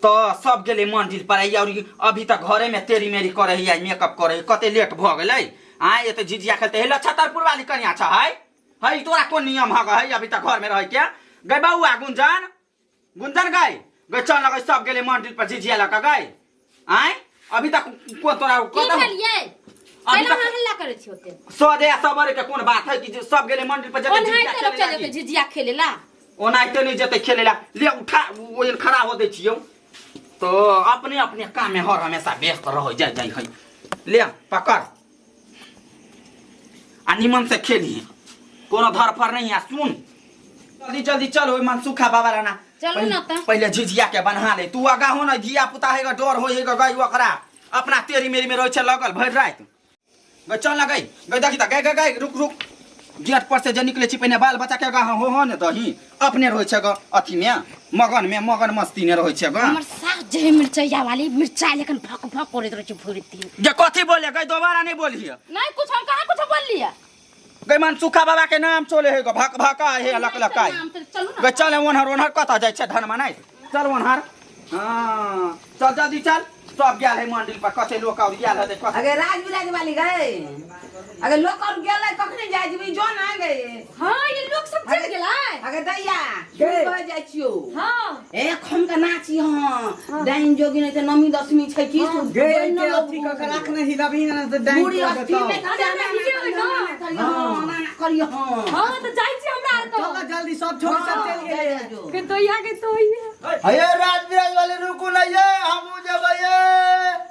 तो सब गेलै मंदिर पर और अभी तक घरे में तेरी मेरी करे है मेकअप करे है कते लेट भ गेलै आय एते झिझिया खेलते हे छतरपुर वाली कनिया छ है है तोरा कोन नियम हग है अभी तक घर में रह के गई बउआ गुंजन गुंजन गई गई चल ना गई सब गेलै मंदिर पर झिझिया लगा गई आय अभी तक कोन तोरा की कदम भेलियै अभी केना तक अहाँ हल्ला करै छी ओते सदे आ सबरे के कोन बात है कि जे सब गेलै मंदिर पर जते ओनाहिते झिझिया लोक खेले चलि लागी। जेतै झिझिया खेले ला ओनाहिते नहीं जेतै खेले ला ले उठा ओहन खड़ा हो दै छियौ तो अपने अपने काम में हर हमेशा व्यस्त रहो जाय जाय है ले पकड़ आ निमन से खेली कोनो धरफड़ नहीं आ सुन जल्दी जल्दी चल ओइ मनसुखा बाबा रहना चलू ना तऽ। पहिले झिझिया के बन्हा ले तू आगा हो ना धिया पुता है डर हो है गई ओकरा अपना तेरी मेरी में रहै छै लगल भरि राति गई चल ना गई गई देखी तऽ गई गई गई रुक रुक गेट पर से जे निकले छी पहिने बाल बच्चा के गा हो हो ने दही अपने रहै छै ग अथी में मगन में मगन मस्ती ने रहै छै ग हमर सास जे है मिरचैया वाली मिरचाई लेकिन भक भक करैत रहै छै भरि दिन जे कथी बोले गई दोबारा नहीं बोलिए नहीं कुछ हम कहाँ कुछ बोललियै गई मनसुखा बाबा के नाम चले है ग भक भक हे लक लकाई नाम तऽ चलू ना गई चल ओनहर ओनहर कतऽ जाइ छै धन मनाइ चल ओनहर हाँ चल जल्दी चल सब गेल है मंदिर पर कते लोक और गेल है कते अगे राज बिराज वाली गए अगे लोक और गेलै कखने जाइ जेबी जो ना गए हाँ ये लोग सब चल गेलै अगे दैया गे। कह जाइ छियौ हाँ ए खम का नाची हां डाइन जोगी नहीं त नमी दशमी छै की सुध गे के अथी क के राख नहीं हिलाबी ना त डाइन बूढ़ी कर अस्थि देतौ में अरे हमरा हिलेबै ना। करियो हां ना करियो हां हाँ तऽ जाइ छी हमरा आर चल तऽ जल्दी सब छोड़ सब चल गेलै के तो यहाँ के तो यहाँ अये राज बिराज वाले रुकू ना ये हमू जेबै ये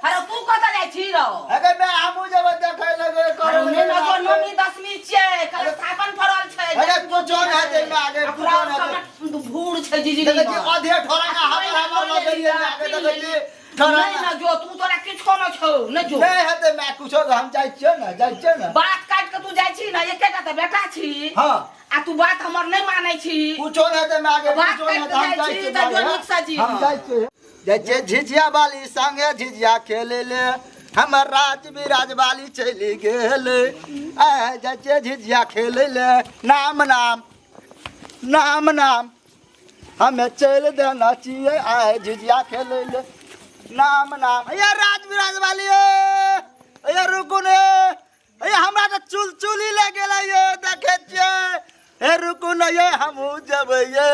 अरे तू कतऽ जाइ छी रौ अगे मैं हमू जेबै देखै लगे अरे करे नहि ना जो नमी दशमी छियै कल स्थापन पड़ल छै अरे कुछो ना हेतै मैं आगे कुछो ना हेतै भूर छै जीजी देखै छी आधे ठोरंगा हमर हमर लगैये मैं आगे देखै छी नहीं ठोरंगा ना जो तू तोरा किछु कोनो छौ नहि जो नहीं हेतै मैं कुछो हम जाइ छियै ना जाइ छियै ना बात काटि के तू जाइ छी ना एकेटा तऽ बेटा छी हाँ आ तू बात हमर नहि मानै छी कुछो ना हेतै मैं आगे बात कुछो ना काटि हेतै हम के जाइ जाइ छी छियै तऽ जो नीक से जी हम जाइ छियै जाइ छियै झिझिया वाली संगे झिझिया खेले ले हमर राज बिराज वाली चलि गेल आ जाइ छियै झिझिया खेले ले नाम नाम नाम नाम हमे चलि देना छियै आइ झिझिया खेलै ले नाम नाम ये राज बिराज वाली ये रुकू ने ये हमरा तऽ चुल चुली लग गेलै ये देखै छियै हे रुकू ने ये हमहूँ जेबै ये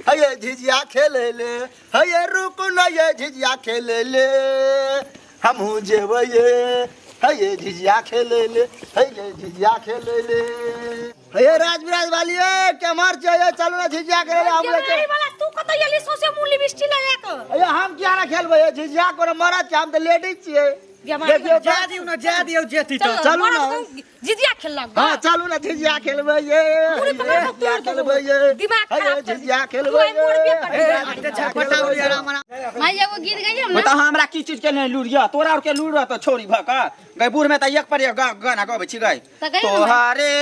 हे झिझिया खेलै ले हे रुकू ने ये झिझिया खेलै ले हमहूँ जेबै ये हे झिझिया खेलै ले हे झिझिया खेलै ले हे राज बिराज वाली ए केम्हर छै ये चलू ना झिझिया खेलै ले हम केवाड़ी वाला तू कतऽ एली सौंसे मुँह लिपस्टिक लगा कऽ अरे हम किया ना खेलबै ये झिझिया कोनो मरद छै हम तऽ लेडीज छियै देखियौ जा दियौ ना जा दियौ जेती तऽ चलू ना। झिझिया खेललक हाँ चलू ना झिझिया खेलबै ये मुड़ी पकड़ कऽ झिझिया तोड़ खेलबै देबौ। ये दिमाग हे खराब कर झिझिया तू खेलबै आइ मुड़बे कर ये ए, अच्छा पटाउ लिअ राम राम माई एगो गीत गइए ना बता हमरा की चीज के नहीं लूर यऽ तोरा और के लूर रहत छोरी भऽ कऽ गई बूढ़ में तऽ एक पर एक गाना गबै छी गई तऽ गई ना। तोहरे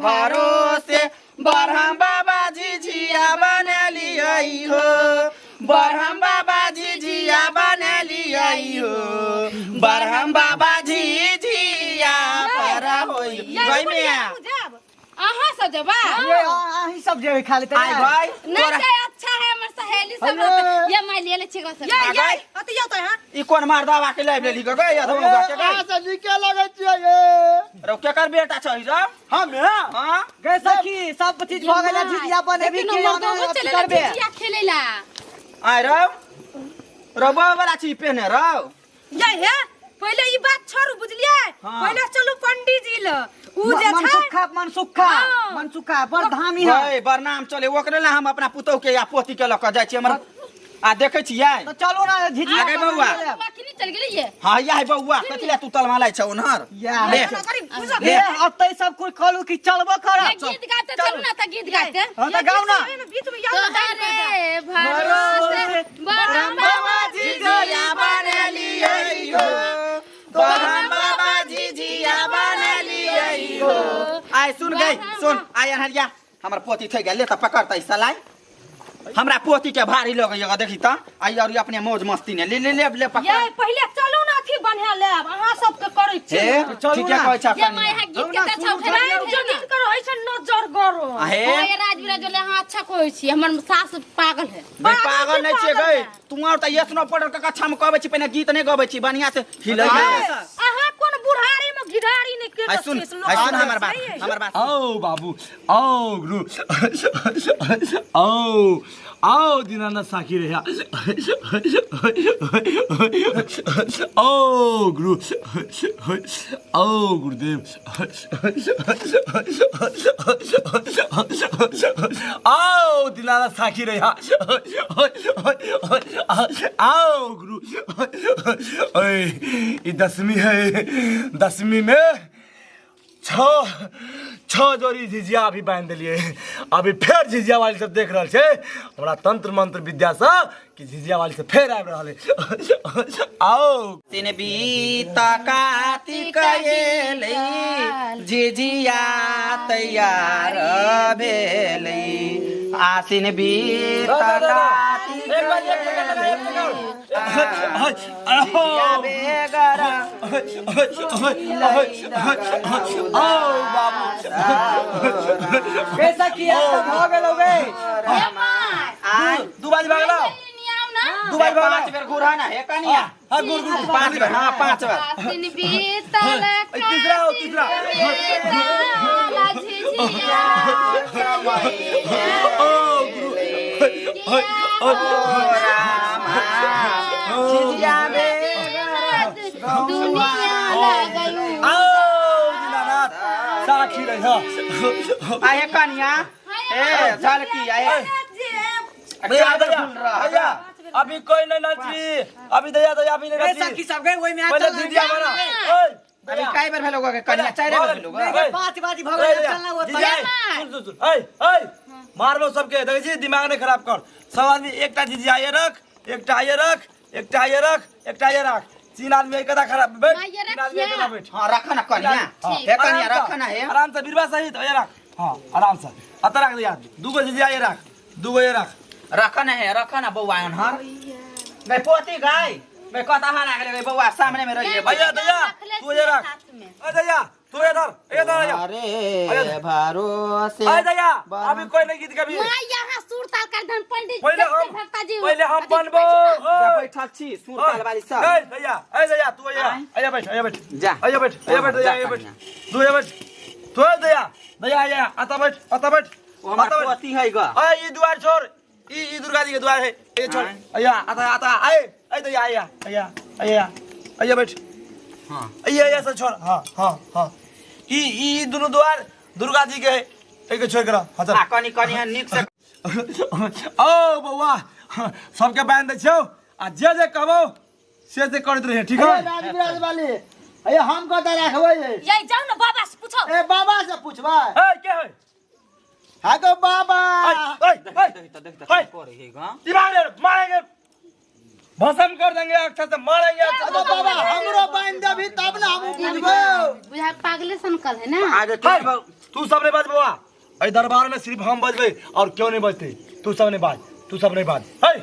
भरोसे बरहम बाबा झिझिया बनेलियै हो बरहम बाबा झिझिया बनेलियै हो बरहम बाबा झिझिया पर होई गई में अहाँ सब जेबा ये अहीं सब जेबै खाली तऽ आइ भाई नहीं तोरा जाए अच्छा है हमर सहेली सब रहते ये माई ले ले छी सब आ गई अति जाओ तो यहाँ ई कोन मर्दावा के लाबि लेली गई अधवा के गई अहाँ से नीके लगै छियै ये रौ केकर बेटा छै रौ हमे हाँ गए सखी सब चीज भऽ गेलै झिझिया बनेबी लेकिन के हमर दोगो अथी चले करबे झिझिया खेलेला आय रौ रौ वाला छी पेने रौ ये हे पहिले ई बात छोड़ू बुझलियै हाँ। पहिले चलू पंडीजी ल उ जे छै मनसुखा मनसुखा हाँ। मनसुखा बड़ धामी है है बरनाम चले ओकरे ला हम अपना पुतोह के या पोती के लऽ कऽ जाइ छी हमर आ देखै छियै तो चलू ना झिझिया आगे बौआ। किनी चल गेली ये हाँ या है बौआ कथी ला तू तलमालाइ छ ओनहर या। ले ले अब तो सब कुछ कहलू कि चलबो कर ये गीत गाते चलू ना त गीत गाते हाँ तो गाओ ना बीच में याद ना तोहरे भरोसे बरहम बाबा झिझिया बनेलियै हो बरहम बाबा झिझिया बनेलियै हो आय सुन गई सुन आय अनहरिया हमर पोती थै गेल ले त पकड़तै सलाइ हमरा पोती के भारी लगैया देखी त आई और अपने मौज मस्ती ने ले ले ले ले पकड़ ये पहिले चलू ना अथी बन बान्हे लेब अहाँ सबके करै छी हे ठीके कहै छ ये my है गीत के अच्छा उठे जोगिन करो ऐसन नजर गरो हे हे राजवीर जो ले अहाँ अच्छा कहै छी हमर सास पागल है गई पागल नहीं छियै गई तू और त यस नो पढ़ल के कक्षा में कहबै छी पहिने गीत नहीं गबै छी बढ़िया से हिलै अहाँ कोन बुढ़ारी में घिढारी नहीं के हाय सुन हाय सुन हमर बात हमर बात आओ बाबू आओ गुरु आओ आओ दीनानाथ साखी रहा आओ गुरु आओ गुरुदेव आओ दीनानाथ साखी रहा आओ गुरु ओए ई दसवीं है दसवीं में छः छः जोड़ी झिझिया अभी बांधि देलियै अभी फेर झिझिया वाली सब देख रहल छै हमरा तंत्र मंत्र विद्यासँ कि झिझिया वाली सब फेर आबि रहल है आओ तीन बीता कार्तिक एलै झिझिया तैयार भेलै आसिन बीता कार्तिक एलै झिझिया बेगर कैसा किया तो भ गेलौ गे हे my आय दू बाजी भागलो आउ ना दू बाजी भागलो पाँच बेर घुरा ना हे कनिया हाँ गुर गुर पाँच बेर हाँ पाँच बेर आसिन बीतल तीसरा हो तीसरा कातिक झिझिया ओ गुरु ओ रामा झिझिया बेगर दुनिया लगलू आओ दीनानाथ साखी रही आ हे कनिया ए झलकी आ हे भैया भैया भैया अभी कोई नहीं नाची अभी दया दया अभी नहीं ए नाची सखी सब गए ओइ में आ पहले चल दीदिया बना ओए अभी कई बेर भेलो गे कनिया चारि बेर भेलो गे पांच बाजी भ गेल चल ना ओतऽ सुन सुन सुन ओए ओए मारलो सबके देखै छी दिमाग नहीं खराब कर सब आदमी एकटा जीजिया ये रख एकटा ये रख एकटा ये रख एकटा ये रख तीन आदमी एक खराब बैठ हाँ, ये तीन आदमी एक रखिए। बैठ हाँ रख ना कनिया हाँ, हे कनिया आराम रख से, ना हे आराम से बीरबा सहित ये रख हाँ आराम से अत रख दे यार दूगो जीजिया ये रख दूगो ये रख रख ना हे रख ना बौआ हर गई पोती गई गई कता हारा गेलै गई बौआ सामने में रहिए भैया दैया तू ये रख अरे दैया तू इधर इधर आ जा अरे भरोसे अरे दैया अभी कोई नहीं गीत कभी माँ यहाँ सुर ताल कर धन पंडित पहले हम भक्ता जी पहले हम बनबो जा बैठल छी सुर ताल वाली सब ए दैया ए दैया तू आया आया बैठ आया बैठ जा। आया बैठ आया बैठ जा दैया आया बैठ कन्या। तू आया बैठ तू आ दैया दैया आया आता बैठ आता बैठ ओ हमर आता बैठ पोती है ग अरे ई द्वार छोड़ ई ई दुर्गा जी के द्वार है ये छोड़ आय। आया आता आता आए आए दैया आया आया आया आया बैठ हां आया आया से छोड़ हां हां हां ई ई दोनों द्वार दुर्गा जी के है एक छोड़ कर हां चल आ कनी कनी नीक से ओ बौआ सबके बांध दै छियौ आ जे जे कहबौ से से करैत रहिए ठीक ए है राजविराज वाली ए हम कतऽ राखबै यही जाओ ना बाबा से पूछो ए बाबा से पूछबै ए के है हा गो बाबा ओए ओए ओए देख त देख त ओए। करे है ग दिमाग रे मारेंगे भस्म कर देंगे अक्षर से मारेंगे अक्षर अगो से। बाबा हमरो बांध देबी तब ना हम बुझबै बुझा पागले सन कल है ना आगे हे, के तू सब नहीं बाज बौआ एहि दरबार में सिर्फ हम बजबै और क्यों नहीं बजते तू सब नहीं बाज तू सब नहीं बाज हे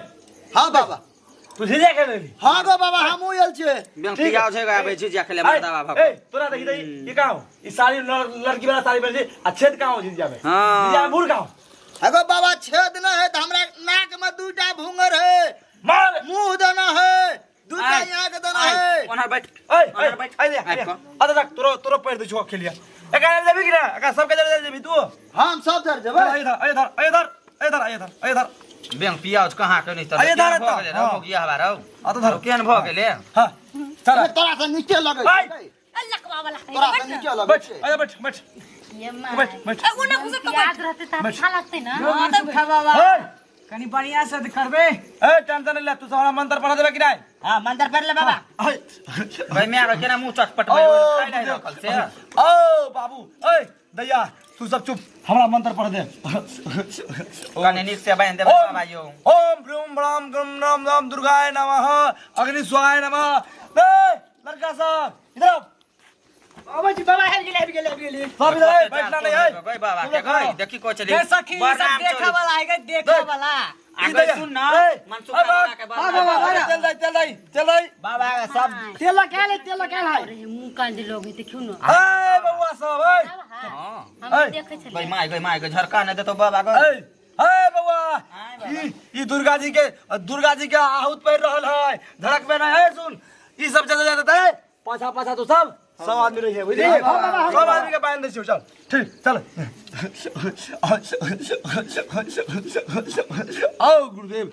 हां बाबा तू झिझिया खेल लेली हां गो बाबा हमहूँ आयल छियै बैंक ठीक है। पियाव छै ग आबै झिझिया खेले मर्दावा भक ए तोरा देखी दही ये कहाँ हो ई साड़ी लड़की वाला साड़ी पहन आ छेद कहाँ हो झिझिया में हाँ। झिझिया में मुड़ कहाँ हो अगो बाबा छेद न है त हमरा नाक में दूटा भूंगर है मार मुंह देना है दूटा आय, यहाँ के देना आय, है ओनहर बैठ ए ए ओनहर बैठ ए आबि कऽ। अरे रख तोरो तोरो पैर दै छौ खेलिया एकरा देबी कि ना एकरा सबके दे देबी तू हम सब जर जेबै इधर इधर इधर इधर इधर इधर बैंक पियाज कहाँ के नहीं अरे केहन धर भऽ गेलै तऽ, रौ हाँ। मोगिया हवा रौ आ तऽ धर। केहन भऽ गेलै हां चल अरे तोरा से नीचे लगै आय। छै अल्लाह के बाबा तोरा से नीचे लगै बैठ छै आजा बैठ बैठ ये माँ बैठ बैठ ए ओने घुसक के बैठ याद रहते तो अच्छा लगते ना सुखा बाबा हे कनी बढ़िया से तऽ करबै ए टेंशन नहीं ले तू सब हमरा मंत्र पढ़ा देबे कि नहीं हां मंदिर पढ़ ले बाबा आय। भाई माय गे केना मुँह चटपट ओ खाइ नहि रखल से ओ बाबू ए दैया तू सब चुप हमरा मंत्र पढ़ दे कने नीक से बान्हि देबै बाबा यौ ओम ह्रीं ब्राम ग्रम नाम नाम दुर्गाय नमः अग्नि स्वाय नमः ए लड़का सब इधर आओ अबै छी बाबा आबि गेलै आबि गेलै आबि गेलै सब इधर ए, बैठना नहीं है गई बाबा के गई देखी को चली गे सखी ई सब बरनाम देखऽ चली। वाला है गे देखऽ वाला आ गई सुन ना ए, मनसुख ए, बाबा के के हाँ बाबा बाबा चल रही चल रही चल रही बाबा सब तेल लगा ले, तेल लगा ले। अरे मुंह कान जे लोग देखियो न। ए बउआ सब ए हम देखै छलियै। गई माय गई माय गई, झरका नहीं देतो बाबा गई। ए ए बउआ, ई ई दुर्गा जी के आहूत पड़ रहल है, धड़क में नहीं है। सुन ई सब चल जाता है पाछा पाछा, तो सब सब आदमी रही है बुझली, सब आदमी के बांध दै छियौ। चल ठीक चल। आओ गुरुदेव,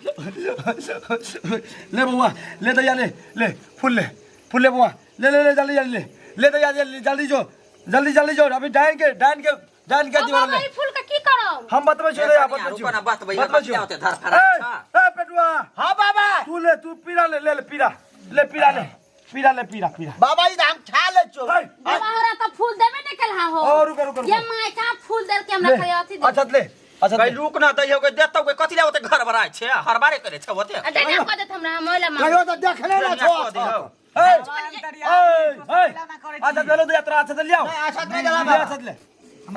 ले बउआ ले दैया ले ले फूल ले फूल ले बउआ ले ले ले जल्दी जल्दी ले ले दैया जल्दी जल्दी जो जल्दी जल्दी जो अभी डाइन के डाइन के डाइन के दीवार बाबा ले। ई फूल के की करब? हम बतबै छियौ दैया, बतबै रुको ना, छियौ बतबै, बतबै छियौ। होते धर फराइ ए ए पेटुआ, हां बाबा तू ले, तू पीरा ले ले ले पीरा ले पीरा ले पीरा ले पीरा पीरा। बाबा ई हम खा ले छो। ए, बाबा हमरा त फूल देबे नै केलहा हो। ओ रुको रुको ये रुको my का फूल देल के हमरा ले खाली अथी दे। अच्छा ले अच्छा गई ले। रुक ना दैयो गई देतो गई, कथी ले ओते घर बराय छे, हर बारे करे छे ओते। आ दे ना कह देत हमरा मोला मांग। कहियो तो देखले ना छो। ए ए ए अच्छा ले लो यात्रा, अच्छा ले आओ। नहीं, अच्छा नहीं जला ले बाबा। अच्छा ले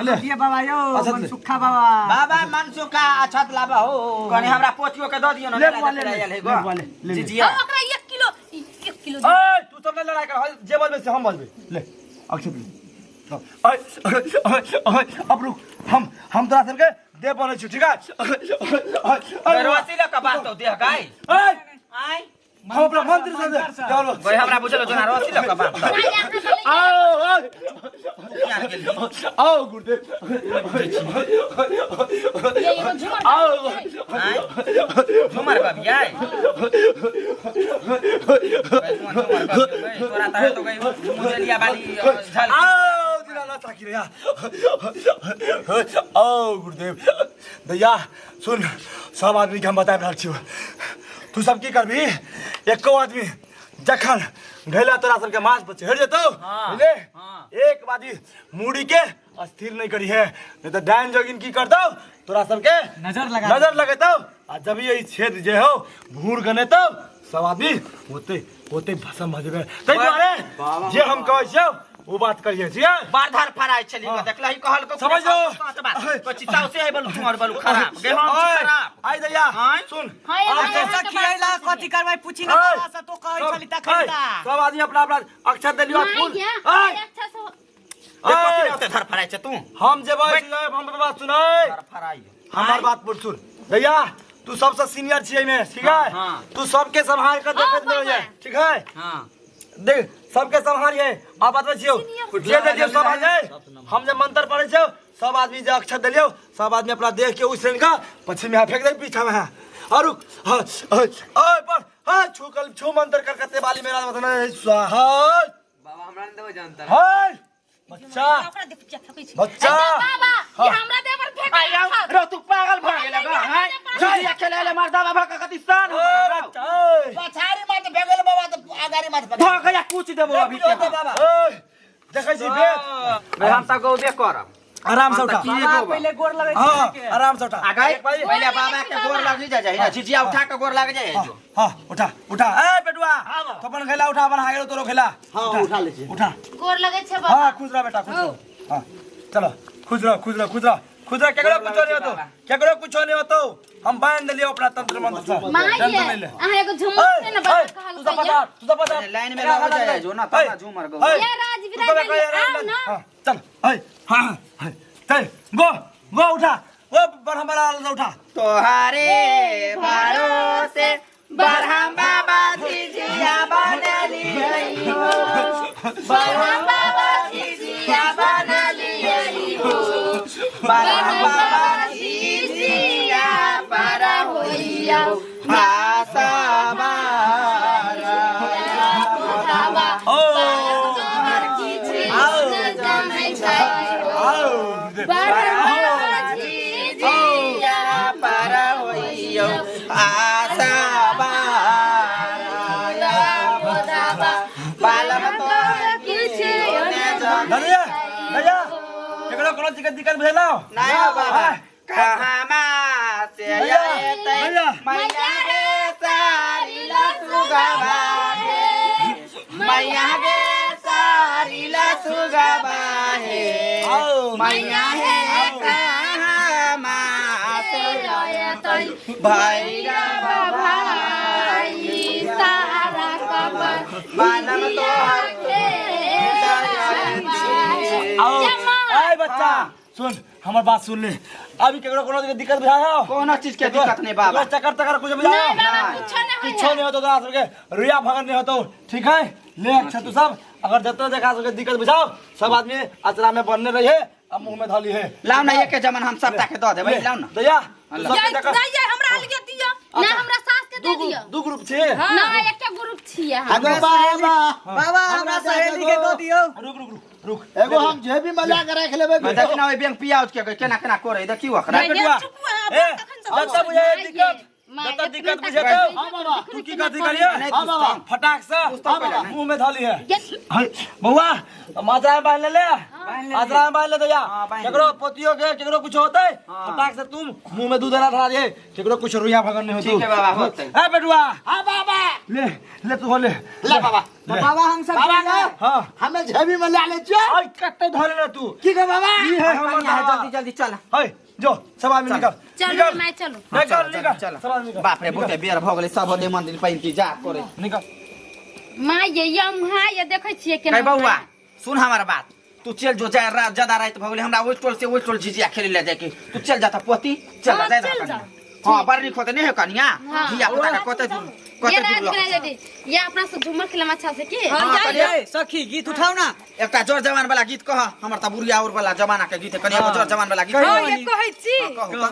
ले ये बाबा यो अच्छा ले। मनसुखा बाबा। बाबा मनसुखा अच्छा लाबा हो। कनी हमरा पोथियो के द दियो ना, ले बुआ, ले, ले ले, आयल है ले बुआ, ले, ले, ले। जिजिया। हम ओकरा 1 किलो 1 किलो ए तू सब नहीं लड़ाई कर, जे बजबे से हम बजबे। ले अक्षत ले। ओए ओए ओए अब रुक, हम तोरा सबके दे बनै छु, ठीक है? गई रोसी ल के बात तो देह गई। ए आय हम अपना मंत्री से चलो गई हमरा बुझलो जोना रोसी ल के बात। आओ आओ आओ गुरुदेव, ये एगो झुमर आओ आय झुमर कभी आय तोरा त है तो गई मुजलिया वाली झल। आओ दिलाना ताकि रे। आओ गुरुदेव दैया सुन, सब आदमी के हम बता रहल छियौ, तू सब की करबी, एको आदमी जखन घैला तोरा सबके माछ पर चढ़ जेतौ बुझले, एक बाजी मुड़ी के अस्थिर नहीं करी है, नहीं तो डाइन जोगिन की करतौ तोरा सबके नजर लगा नजर लगेतौ, आ जब ये छेद जे हो भूर गनेतौ सब आदमी होते होते भस्म भ जेबै। ताहि दुआरे जे हम कहै छियौ वो बात करिए, ठीक है? बार धर फराइ छली देखलही कहल को समझ लो। सात बात कछि साउसे है बलु तुमर बलु खराब गे हम छी खराब। आइ दैया सुन, हां अब तो खियाइला कथी करबै पूछी ना बाबा से, तो कहै छली तखन ता। सब आदमी अपना अपना अक्षर देलियो फूल। माय अच्छा से कथी ले ओते धर फराइ छै तू? हम जेबै हम बात सुनै, धर फराइ हमार बात पर सुन दैया, तू सबसे सीनियर छियै में, ठीक है? तू सबके संभाल कर देखत में रहिए, ठीक है? हां देख सबके संभालिए, आप बतबै छियौ जे जे सब आ जाए, हम जे मंत्र पढ़ै छियौ सब आदमी जे अक्षर देलियौ सब आदमी अपना देख के उस श्रेणी का पश्चिम में फेंक दे पीछा में। और ओए पर हां छू कल छू मंत्र कर करते बाली मेरा मतलब स्वाहा। बाबा हमरा नहीं देबो जानता हाय बच्चा ओकरा देख फेकै छी। बच्चा बाबा ये हमरा देह पर फेंक आइ रो तू पागल भ गेल गा। हाय झिझिया खेले ले मर्दा बाबा का कति सान हो ओ बच्चा ओए पछाड़ी मत भेगल बाबा तो आगाड़ी मत ध गया कुछ देबो अभी होते बाबा। ओए देखै छी बेत हम त गौबे करब। आराम से उठा बाबा पहिले गोर लगै हां छै। आराम से उठा। आ गई पहिले बाबा के गोर लग जा जाई ना, झिझिया उठा के गोर लग जाए जो। हां उठा उठा ए पेटुआ तो अपन खेला उठा, अपन आगे तोरो खेला। हां उठा ले छी। उठा गोर लगै छै बाबा। हां खुश रह बेटा, खुश रह। हां चलो खुश रह खुश रह खुश रह खुश रह, केकरो कुछो नहीं होतो, केकरो कुछो नहीं होतो, हम बांध देलियो अपना तंत्र मंत्र से। माय अहाँ एगो झुमर से ना बाबा कहल तू सब बता, तू सब बता लाइन में लग जाए जो ना तब झुमर गो। ये राज विराज आओ ना। हां चल ए हां चल गो गो उठा, वो बरहम वाला उठा। तोहारे भरोसे बरहम बाबा झिझिया बनली हो, बरहम बाबा झिझिया बनली हो, बरहम बाबा झिझिया पर होइया भाषा बारा ओ तोहर किछु न जानै छै आओ बरहम बाबा झिझिया पर होइयो आशा बारा बालम तोहर किछु न जानै दादा दादा केकरो कोनो चीज के दिक्कत भेलौ? नहीं हो बाबा, कहाँ से आएतै मैया गे सारी लसुगबा हे, मैया गे सारी लसुगबा हे, मैया हे कहाँ से आएतै भैरव भाई। सुन हमर बात सुन ले अभी केकरो कोनो दिक्कत बुझाय हो कोनो चीज के दिक्कत नहीं बाबा चक्कर तक्कर कुछ बुझाय नहीं बाबा कुछो नहीं होय कुछो नहीं होतो तोरा सबके रुइया भगन नहीं होतो ठीक है ले अच्छा तू सब अगर जतना देखा सबके दिक्कत बुझाओ सब आदमी अचरा में बनने रही है अब मुंह में धली है लाओ ना एके जमन हम सबटा के दऽ देबै लाओ ना दैया नहीं ये हमरा अलगे दिया ना हमरा सास के दे दियो दू ग्रुप छे ना एकटा ग्रुप छियै हम अगो बाबा बाबा हमरा सहेली के दऽ दियौ रुक रुक रुक रुक एगो हम जेबी में ला के राख लेबै देखी ना ओहि बैंक पियाउज के केना केना करे देखी ओकरा ये बेटुआ चुप हुआ ए जत्ता बुझाए दिक्कत माँ, जत्ता एक दिक्कत मिनट बुझेतौ हाँ बाबा तू की कथी करिए नहीं, हाँ बाबा। फटाक से पुस्तक पहिले मुंह में धली है ये है, बउआ मात्रा में बांध ले ले मात्रा में बांध ले दैया हाँ, बांध केकरो पोतियो के केकरो कुछ होतै फटाक से तुम मुंह में दूध ना धरा दिए केकरो कुछ रुइया भगन नहीं होतौ ठीक है बाबा, होतै। ए बेटुआ हाँ बाबा ले ले तू हो ले ले बाबा ले। बाबा हम सब बाबा के हां हमें जेबी में ला ले छियै आई कत्ते धरे ना तू की के बाबा ई है हमर कनिया है, धागा। जल्दी जल्दी चल है जो सब आदमी निकल चलो निकल मैं चलो निकल निकल चल सब आदमी निकल बाप रे बहुते बेर भऽ गेलै सब होते मंदिर पर इंतजार करे निकल माँ ये यम हाँ ये देखै छियै केना कहे बउआ सुन हमार बात तू चल जो जाए रात ज्यादा रात भऽ गेलै हमरा ओहि टोल से ओहि टोल झिझिया खेले ले जाए के तू चल जाता पोती चल हाँ, जाए चल जा। हां बड़ नीक होते नहीं है कनिया हाँ। धिया पुता के कते दूर ये कते रात दूर के लग जल्दी ये अपना से झूमर खेलम अच्छा से की हाँ, कनिया, ए सखी गीत उठाओ ना एकटा जर जवान वाला गीत कह हमर त बुढ़िया और वाला जमाना के गीत है कनिया एगो जर जवान वाला गीत हां ये कहै छी हाँ, कहू तऽ।